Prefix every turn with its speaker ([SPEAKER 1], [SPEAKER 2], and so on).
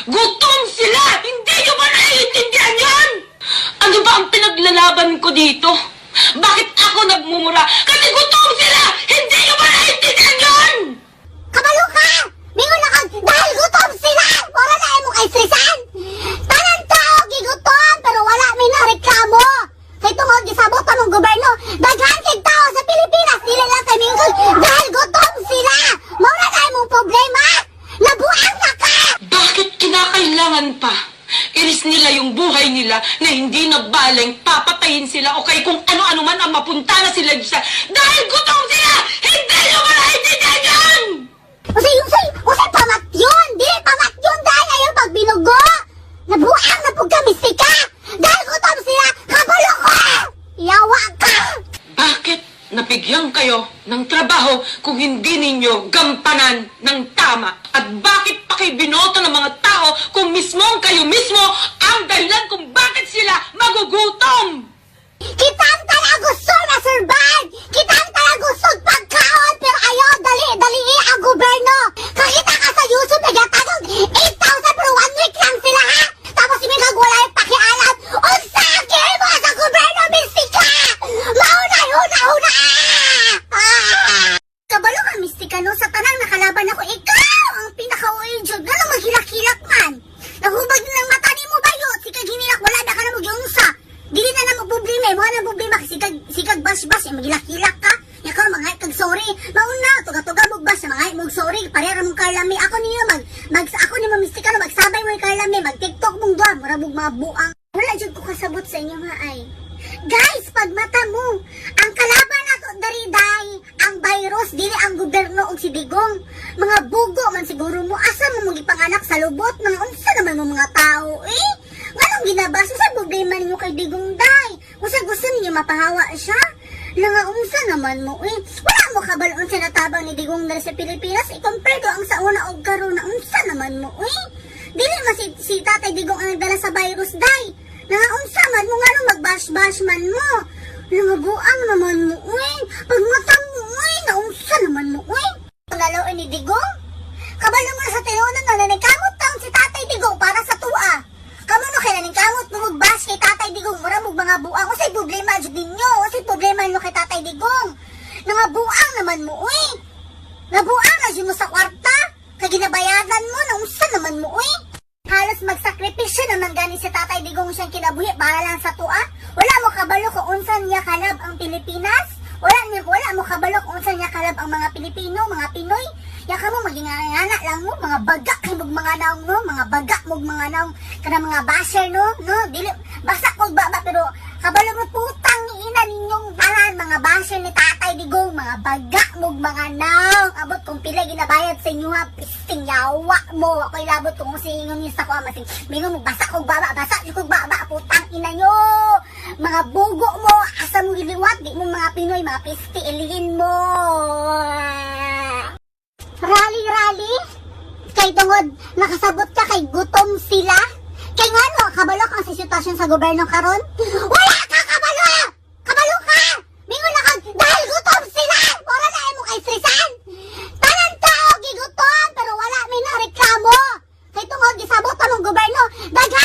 [SPEAKER 1] Gutom sila! Hindi nyo ba naiintindihan yan? Ano ba ang pinaglalaban ko dito? Bakit ako nagmumura? Kasi gutom sila! Hindi nyo ba naiintindihan yan?
[SPEAKER 2] Kabalo ka! Mingon na kag dahil gutom sila! Wala na mo kay stresan! Tanan tao gigutom pero wala may nareklamo! Kay tungod gisabot pa mong gobyerno, daghan kay tao sa Pilipinas dili lang kay mingon dahil gutom sila! Mao na na imong problema! Nabuang na ka!
[SPEAKER 1] Bakit kinakailangan pa? I-risk nila yung buhay nila na hindi na baleng papatayin sila o kay kung ano-ano man ang mapunta na sila sa dahil gutom sila! Hindi nyo ba naiintindihan yan?
[SPEAKER 2] Usay, usay, usay pamatyon! Dili pamatyon dahil ayaw pagbinugo! Nabuang na pug ka, mistika! Dahil gutom sila, kabalo ka! Yawa ka!
[SPEAKER 1] Bakit nabigyan kayo ng trabaho kung hindi ninyo gampanan ng tama? At bakit pa kayo binoto ng mga tao kung mismo kayo mismo ang dahilan kung bakit sila magugutom?
[SPEAKER 2] Kitang tanan gusto na survive! Kitang tanan gusto pagkaon! Pero ayaw, dali, dali ang gobyerno! Kakita ka sa YouTube, nagatagog 8,000 pero one week lang sila ha! Tapos imigag wala yung pakialam! Unsa ang mo sa gobyerno, mistika! Mauna, huna, huna! Ah! Kabalo ka, mistika, no? Sa tanang nakalaban ako, ikaw ang pinaka-OA jud. Nga lang maghilak-hilak man. Nahubag ng mata ni mo bayo. Sikag hinilak, wala na ka na magyunsa. Dili na na mo problema, eh. Wala na problema. Sikag, sikag bash-bash, eh, maghilak-hilak ka. Ya ka, mga kag sorry. Mauna, tuga-tuga mo bash, mga mong sorry. Parera mong karlami. Ako niyo, mag, mag, ako ni mo mistika, no, magsabay mo yung karlami. Mag TikTok mong duha, mura mong mga buang. Wala jud ko kasabot sa inyo nga ay. Guys, pag mata mo, ang kalaban nato dariday, ang virus, dili ang gobyerno og si Digong. Mga bugo man siguro mo, asa mo mong ipanganak sa lubot, mga unsa naman mo mga tao, eh? Nganong ginabas, unsa problema ninyo kay Digong day? Unsa gusto ninyo mapahawa siya? Nga unsa naman mo, eh? Wala mo kabalo unsa natabang ni Digong diri sa Pilipinas, i-compare do ang sa una og karon na unsa naman mo, eh? Dili man si Tatay Digong ang nagdala sa virus day. Nga unsa man mo ngano magbash-bash man mo. Nangabuang naman mo, uy. Pagmata mo, uy. Naunsa naman mo, uy. Naloon ni Digong. Kabalo mo na sa tinunan na naningkamot taon si Tatay Digong para sa tua. Kamo no kay naningkamot mo magbash kay Tatay Digong. Mura mong mga buang. Usay problema jud ninyo. Usay problema ninyo kay Tatay Digong. Nangabuang naman mo, uy. Nabuang na jud mo sa kwarta. Kay ginabayaran mo, naunsa naman mo, uy. Halos magsakripisyo naman gani si Tatay Digong siyang kinabuhi para lang sa tua. Wala mo kabalo kung unsa niya ka-love ang Pilipinas. Wala mo kabalo kung unsa niya ka-love ang mga Pilipino, mga Pinoy. Ya ka mo magingana lang mo, mga baga kay mog mga naong no, mga baga mog mga naong kana mga basher no, no, dili basta kog baba pero kabalo mo putang ina ninyong tanan mga basher ni Tatay Digong, mga baga mog mga naong. Abot kung pila ginabayad sa inyo ha, pisting yawa mo. Ako'y labot kung singon niyo sa kuha masing mingon mo basa kog baba, basa jud kog baba, putang ina nyo. Mga bugo mo, asa mo giliwat, di mo mga Pinoy, mga pisti, ilihin mo. Rally, rally. Kay tungod, nakasabot ka kay gutom sila. Kay ngano, kabalo kang sa sitwasyon sa gobyerno karon? Wala ka kabalo! Kabalo ka! Mingon na kag dahil gutom sila! Wala na mo kay stresan! Tanan tao gigutom pero wala may nareklamo. Kay tungod gisabot pa mong gobyerno, daghan